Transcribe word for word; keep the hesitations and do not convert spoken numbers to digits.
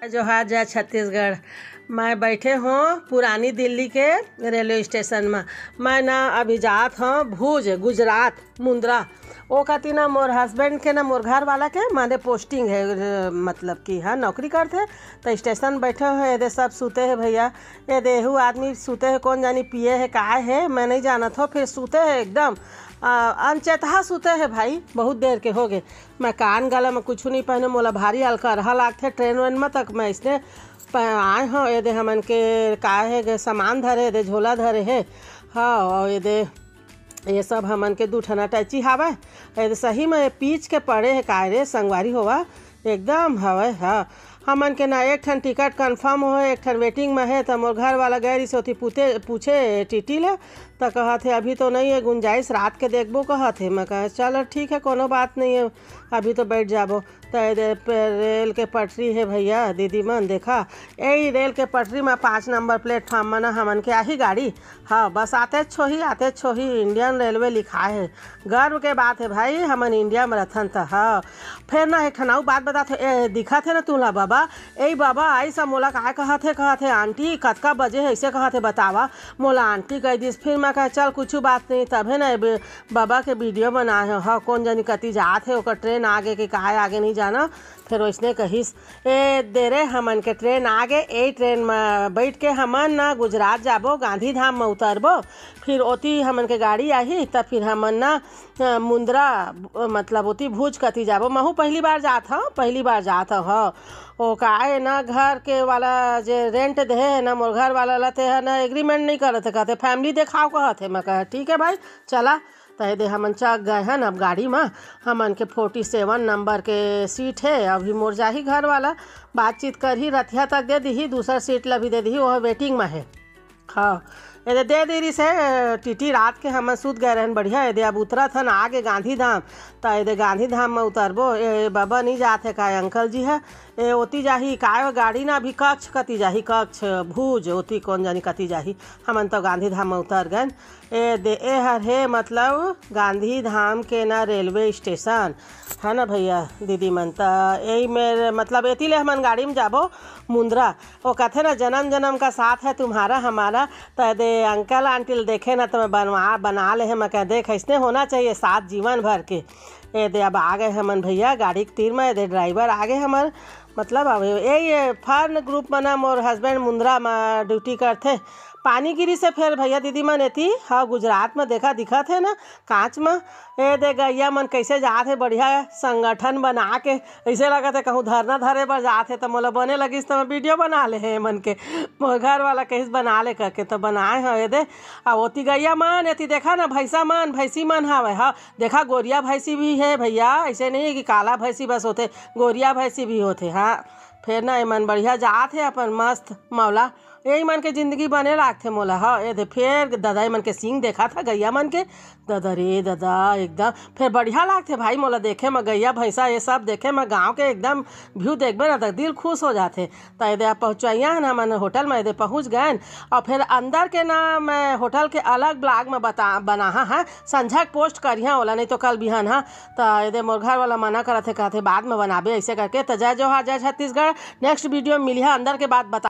जोहार, जय छत्तीसगढ़। मैं बैठे हों पुरानी दिल्ली के रेलवे स्टेशन म। मैं ना अभी जात हों भुज, गुजरात, मुंद्रा। ओ कति ना मोर हस्बैंड के ना, मोर घर वाला के माने पोस्टिंग हे, अ, मतलब कि हाँ, नौकरी करथे। त स्टेशन बैठे हों, एदे सब सुते हे भैया। एदे एहू आदमी सुते हे, कोन जानी पिए हे, काय हे, मैं नहीं जानत हों। फिर सुते हे एकदम, अ, अनचेतहा सुते हे भाई, बहुत देर के होगे। मैं कान गला में कुछु नहीं पहने, मोला भारी अलकरहा लागथे ट्रेन वेन में। तक मैं इसने प-, आए हों, एदे हमन के का हे गे, सामान धरे, एदे झोला धरे हे। हाँ, अउ एदे ये सब हमन के दू ठन अटैची हावय। एदे सही में ये पीच के पड़े हे काय रे संगवारी होवा, एकदम हवय। हाँ, हमन के ना एक ठन टिकट कन्फर्म होय, एक ठन वेटिंग में हे। त मोर घर वाला गए रहिस ओती पूते-, पूछे टीटी ले, त कहत हे, "अभी तो नहीं है गुंजाइश, रात के देखबो," कहत हे। मैं कहे, "चल ठीक है, कोनो बात नहीं है, अभी तो बैठ जाबो।" त एदे पे-, रेल के पटरी हे भैया, दीदी मन, देखा, यही रेल के पटरी म पाँच नंबर प्लेटफॉर्म म ना हमन के आही गाड़ी। हाँ, बस आते छोही, आते छोही इंडियन रेलवे लिखाए हे। गर्व के बात हे भाई, हमन इंडिया म रथन त। हाँ, फेर ना एक ठन अउ बात बताथे, ए, दिखत हे ना तुला बाबा, ए बाबा, आइस मोला काय कहत हे, कहत हे, "आंटी, कतका बजे हे?" अइसे कहत हे, बतावा। मोला आंटी कह दिस। फिर मैं कहा, "चल, कुछ बात नहीं।" तभे ना ए बे-, बाबा के वीडियो बनाए हो। हाँ, कोन जनी कति जात हे, ओकर ट्रेन आगे के काय आगे नहीं जाना। फिर वैसने कहिस, ए दे रे, हमन के ट्रेन आगे, ए ट्रेन म बैठ के हमन ना गुजरात जाबो, गांधीधाम म उतरबो। फिर ओती हमन के गाड़ी आही, त फिर हमन ना, अ, मुंद्रा, मतलब ओती भुज कती जाबो। महू पहली बार जात हव, पहली बार जात हव। हाँ। ओ का हे ना, घर के वाला जे रेंट दे हे ना, मोर घर वाला ला, ते ह ना एग्रीमेंट नहीं करत हे, कहते फैमिली देखाव कहत हे। मैं कहे, "ठीक है भाई, चला।" त एदे हमन चघ गए हन अब गाड़ी म। हमन के फोर्टी सेवन नंबर के सीट हे। अभी मोर जाही घर वाला, बातचीत करही, रतिहा तक दे दिही, दूसर सीट ला भी दे दिही, ओह वेटिंग म हे। हाँ, एदे दे दे रहिस हे टीटी। रात के हमन सुत गए रहन बढ़िया। एदे अब उतरत हन आगे गांधीधाम, त एदे गांधीधाम म उतरबो। ए बाबा नहीं जात हे काय अंकल जी ह? ए ओती जाही काय, गाड़ी ना अभी कच्छ कती जाही, कच्छ भुज ओती कोन जानी कती जाही। हमन तो गांधीधाम म उतर गए। ए दे, ए हर हे मतलब गांधीधाम के ना रेलवे स्टेशन, है ना भैया दीदी मन? त यही मेर मतलब एती ले हमन गाड़ी म जाबो मुंद्रा। ओ कथे ना, "जन्म जन्म का साथ है तुम्हारा हमारा।" त दे अंकल आंटी ल देखे ना, त मैं बनवा, बना ले हे। मैं कह, "देख, ऐसने होना चाहिए साथ जीवन भर के।" ए दे अब आ गए हमन भैया गाड़ी के तीर म। ए दे ड्राइवर आ गए हमर, मतलब अब ये, ये फर्न ग्रुप म ना मोर हस्बैंड मुंद्रा म ड्यूटी करथे। पानी गिरी से फेर भैया दीदी मन एती, हाँ, गुजरात म देखा दिखत हे ना कांच म। ए दे गैया मन कैसे जात हे बढ़िया संगठन बना के, ऐसे लगत हे कहूँ धरना धरे बर जात हे। त मोला बने लगिस त मैं वीडियो बना ले हे मन के। मोर घर वाला कहिस बना ले करके, त बनाए हव। ए दे, आ ओती गैया मन, एती देखा ना भैंसा मन, भैंसी मन हावय। हाँ, देखा गोरिया भैंसी भी हे भैया, ऐसे नहीं है कि काला भैंसी बस होथे, गोरिया भैंसी भी होथे। हाँ, फेर ना एमन बढ़िया जात हे अपन मस्त मौला। यही मन के जिंदगी बने लागथे मोला। हाँ, ए दे फेर ददा एमन के सींग देखा था गैया मन के, ददा रे ददा, एकदम फेर बढ़िया लागथे भाई मोला देखे म, गैया भैंसा ये सब देखे म, गाँव के एकदम व्यू देखबे ना त दिल खुश हो जाथे। त ए दे आप पहुँचवैया हन, हमन होटल म ए दे पहुँच गएन। और फेर अंदर के ना मैं होटल के अलग ब्लॉग म बता, बनाहा है, संझा के पोस्ट करिहा ओला, नहीं तो कल बिहान हा। त ए दे मोर घर वाला मना करत हे, कहथे बाद म बनाबे ऐसे करके। त जय जोहार, जय छत्तीसगढ़। नेक्स्ट वीडियो म मिलिहा, अंदर के बात बता